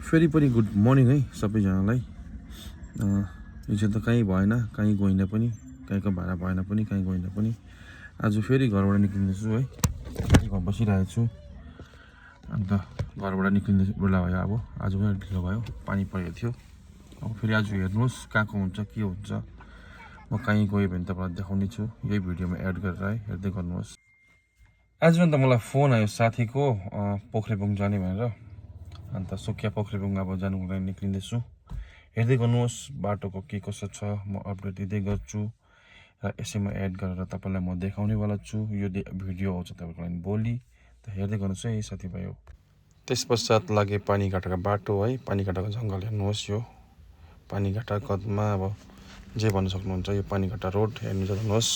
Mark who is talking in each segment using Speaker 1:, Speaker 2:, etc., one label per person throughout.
Speaker 1: फेरि पनि good morning है सबैजनालाई। हिजो त कहीँ भएन, कहीँ गइनँ पनि, कहीँको भाडा भएन पनि, कहीँ गइनँ पनि। आज फेरि घरबाट निक्लिँदैछु है, घरमा बसिरहेको छु। अन्त घरबाट निक्लिँदै बेला भयो। अब आज पनि ढिलो भयो, पानी परेको थियो। अब फेरि आज हेर्नुहोस् कहाँको हुन्छ, के हुन्छ। म कहीँ गएँ भने तपाईँलाई देखाउने छु, यही भिडियोमा एड गरेर है, हेर्दै गर्नुहोस्। आज अन्त मलाई फोन आयो साथीको, पोखरेबुङ जाने भनेर। अन्त सुकिया पोखरेबुङ अब जानुको लागि निक्लिँदैछु। हेर्दै गर्नुहोस् बाटोको के कसो छ, म अपडेट दिँदै गर्छु र यसैमा एड गरेर तपाईँलाई म देखाउनेवाला छु। यो भिडियो आउँछ तपाईँको लागि भोलि, त हेर्दै गर्नुहोस् है साथीभाइ हो। त्यस पश्चात लागे पानीघाटाको बाटो है, पानीघाटाको जङ्गल हेर्नुहोस्। यो पानीघाटा कदमा अब जे भन्न सक्नुहुन्छ, यो पानीघाटा रोड हेर्नु जानुहोस्।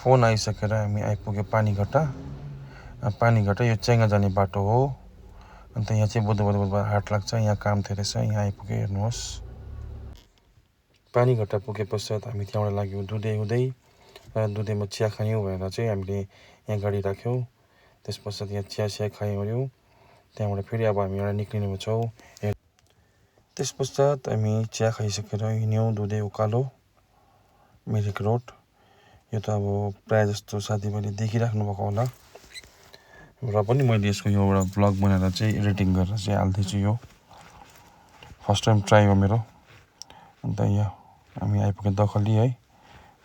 Speaker 1: फोन आइसकेर हामी आइपुग्यो पानीघाटा। पानीघाटा यो चेङ्गा जाने बाटो हो। अन्त यहाँ चाहिँ बुधबार हाट लाग्छ, यहाँ काम थियो रहेछ, यहाँ आइपुग्यो हेर्नुहोस्। पानीघाटा पुगे पश्चात हामी त्यहाँबाट लाग्यौँ दुधे हुँदै, र दुधेमा चिया खायौँ भनेर चाहिँ हामीले यहाँ गाडी राख्यौँ। त्यस पश्चात यहाँ चिया खायौँ। त्यहाँबाट फेरि अब हामी एउटा निक्लिने छौँ। त्यस पश्चात हामी चिया खाइसकेर हिँड्यौँ दुधे उकालो मिरिक रोड। यो त अब प्रायः जस्तो साथीभाइले देखिराख्नु भएको होला, र पनि मैले यसको यो एउटा ब्लग बनाएर चाहिँ एडिटिङ गरेर चाहिँ हाल्दैछु। यो फर्स्ट टाइम ट्राई हो मेरो। अन्त यहाँ हामी आइपुग्यो दखली है,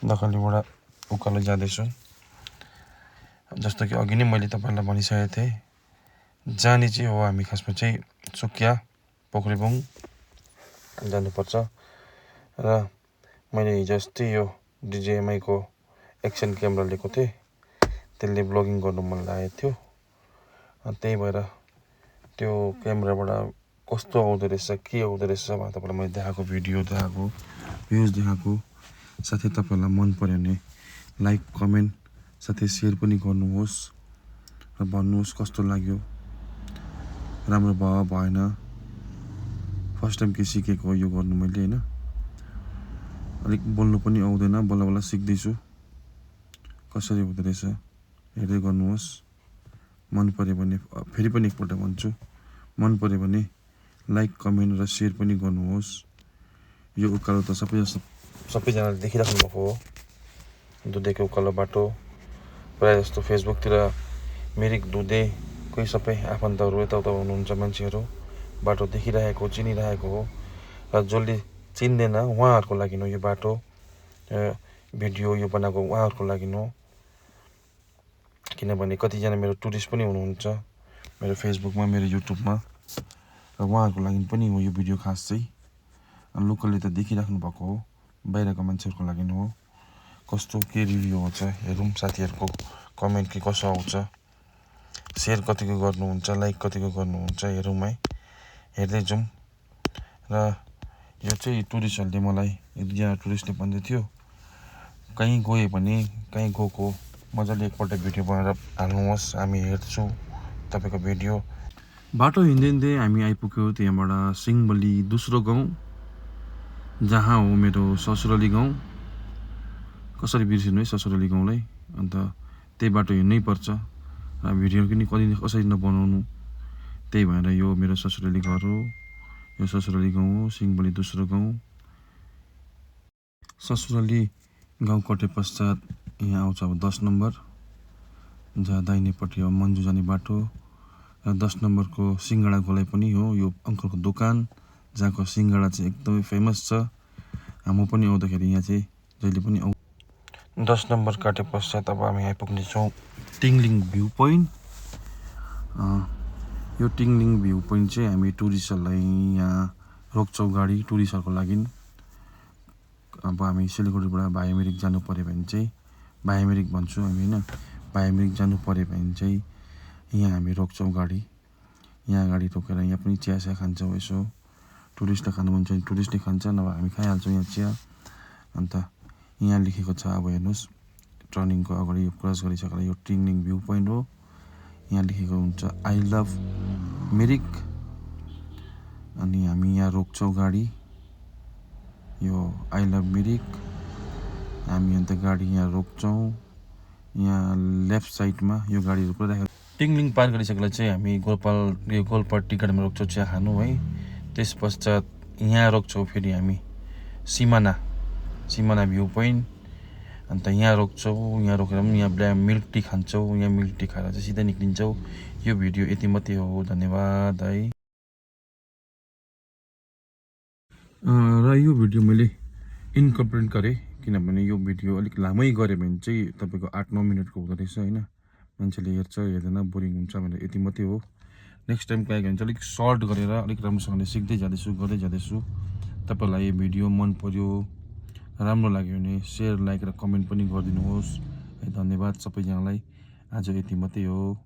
Speaker 1: दखलीबाट उकालो जाँदैछौँ। जस्तो कि अघि नै मैले तपाईँलाई भनिसकेको थिएँ, जाने चाहिँ हो हामी खासमा चाहिँ सुकिया पोखरेबुङ जानुपर्छ। र मैले हिजो अस्ति यो DJI-को एक्सन क्यामेरा लिएको थिएँ, त्यसले ब्लगिङ गर्नु मन लागेको थियो। त्यही भएर त्यो क्यामेराबाट कस्तो आउँदो रहेछ, के आउँदो रहेछ भनेर तपाईँलाई मैले देखाएको, भिडियो देखाएको, भ्युज देखाएको। साथै तपाईँहरूलाई मन पऱ्यो भने लाइक कमेन्ट साथै सेयर पनि गर्नुहोस् र भन्नुहोस् कस्तो लाग्यो, राम्रो भयो भएन। फर्स्ट टाइम के सिकेको यो गर्नु मैले होइन, अलिक बोल्नु पनि आउँदैन, बल्ल बल्ल सिक्दैछु कसरी हुँदो रहेछ। हेर्दै गर्नुहोस्। मन पऱ्यो भने फेरि पनि एकपल्ट भन्छु, मन पऱ्यो भने लाइक कमेन्ट र सेयर पनि गर्नुहोस्। यो उकालो त सबैजनाले देखिराख्नु भएको हो, दुधेको उकालो बाटो। प्रायः जस्तो फेसबुकतिर मिरिक दुधे कोही सबै आफन्तहरू यताउता हुनुहुन्छ मान्छेहरू, बाटो देखिरहेको चिनिरहेको हो। र जसले चिन्दैन उहाँहरूको लागि हो यो बाटो, भिडियो यो बनाएको उहाँहरूको लागि हो। किनभने कतिजना मेरो टुरिस्ट पनि हुनुहुन्छ मेरो फेसबुकमा, मेरो युट्युबमा, र उहाँहरूको लागि पनि हो यो भिडियो खास चाहिँ। लोकलले त देखिराख्नु भएको हो, बाहिरको मान्छेहरूको लागि हो। कस्तो के रिभ्यू आउँछ हेरौँ, साथीहरूको कमेन्ट के कसो आउँछ, सेयर कतिको गर्नुहुन्छ, लाइक कतिको गर्नुहुन्छ, हेरौँ है, हेर्दै जाउँ। र यो चाहिँ टुरिस्टहरूले मलाई एक दुईजना टुरिस्टले भन्दै थियो, कहीँ गयो भने कहीँ गएको मजाले एकपल्ट भिडियो बनाएर हाल्नुहोस्, हामी हेर्छौँ तपाईँको भिडियो। बाटो हिँड्दै हिँड्दै हामी आइपुग्यौँ त्यहाँबाट सिंहबली दोस्रो गाउँ, जहाँ हो मेरो ससुराली गाउँ। कसरी बिर्सिनु है ससुराली गाउँलाई। अन्त त्यही बाटो हिँड्नै पर्छ, भिडियो पनि कसरी नबनाउनु। त्यही भएर यो मेरो ससुराली घर हो, यो ससुराली गाउँ हो, सिंहबली दोस्रो गाउँ। ससुराली गाउँ कटे पश्चात यहाँ आउँछ अब 10 नम्बर, जहाँ दाहिनेपट्टि अब मन्जु जाने बाटो। र 10 नम्बरको सिङ्गडा गोलाइ पनि हो यो अङ्कलको दोकान, जहाँको सिङ्गडा चाहिँ एकदमै फेमस छ। म पनि आउँदाखेरि यहाँ चाहिँ जहिले पनि 10 नम्बर काटे पश्चात अब हामी आइपुग्नेछौँ टिङलिङ भ्यू पोइन्ट। यो टिङलिङ भ्यू पोइन्ट चाहिँ हामी टुरिस्टहरूलाई यहाँ रोक्छौँ गाडी, टुरिस्टहरूको लागि। अब हामी सिलगढीबाट भाया मिरिक जानु पऱ्यो भने चाहिँ, भाया मिरिक भन्छु हामी होइन, भाया मिरिक जानु पऱ्यो भने चाहिँ यहाँ हामी रोक्छौँ गाडी। यहाँ गाडी रोकेर यहाँ पनि चिया खान्छौँ यसो। टुरिस्टलाई खानु मन छ भने टुरिस्टले खान्छ, नभए हामी खाइहाल्छौँ यहाँ चिया। अन्त यहाँ लेखेको छ, अब हेर्नुहोस्, टर्निङको अगाडि यो क्रस गरिसकेर यो टिङलिङ भ्यू पोइन्ट हो। यहाँ लेखेको हुन्छ आई लभ मिरिक। अनि हामी यहाँ रोक्छौँ गाडी, यो आई लभ मिरिक। हामी अन्त गाडी यहाँ रोक्छौँ। यहाँ लेफ्ट साइडमा यो गाडी रोकिराखेको टिङलिङ पार गरिसकेर चाहिँ हामी गोलपाट टी गार्डनमा रोक्छौँ चिया खानु है। त्यस पश्चात यहाँ रोक्छौँ फेरि हामी सिमाना भ्यू पोइन्ट। अन्त यहाँ रोक्छौँ, यहाँ रोकेर पनि यहाँ मिल्क टी खान्छौँ। यहाँ मिल्क टी खाएर चाहिँ सिधै निक्लिन्छौँ। यो भिडियो यति मात्रै हो, धन्यवाद है। र यो भिडियो मैले इन्कम्प्लिट गरेँ किनभने यो भिडियो अलिक लामै गऱ्यो भने चाहिँ तपाईँको 8-9 मिनटको हुँदो रहेछ होइन। मान्छेले हेर्छ हेर्दैन बोरिङ हुन्छ भनेर यति मात्रै हो। नेक्स्ट टाइम कहीँ भने चाहिँ अलिक सर्ट गरेर अलिक राम्रोसँगले सिक्दै गर्दै जाँदैछु। तपाईँलाई यो भिडियो मन पर्यो, राम्रो लाग्यो भने सेयर, लाइक र कमेन्ट पनि गरिदिनुहोस्। धन्यवाद सबैजनालाई। आज यति मात्रै हो।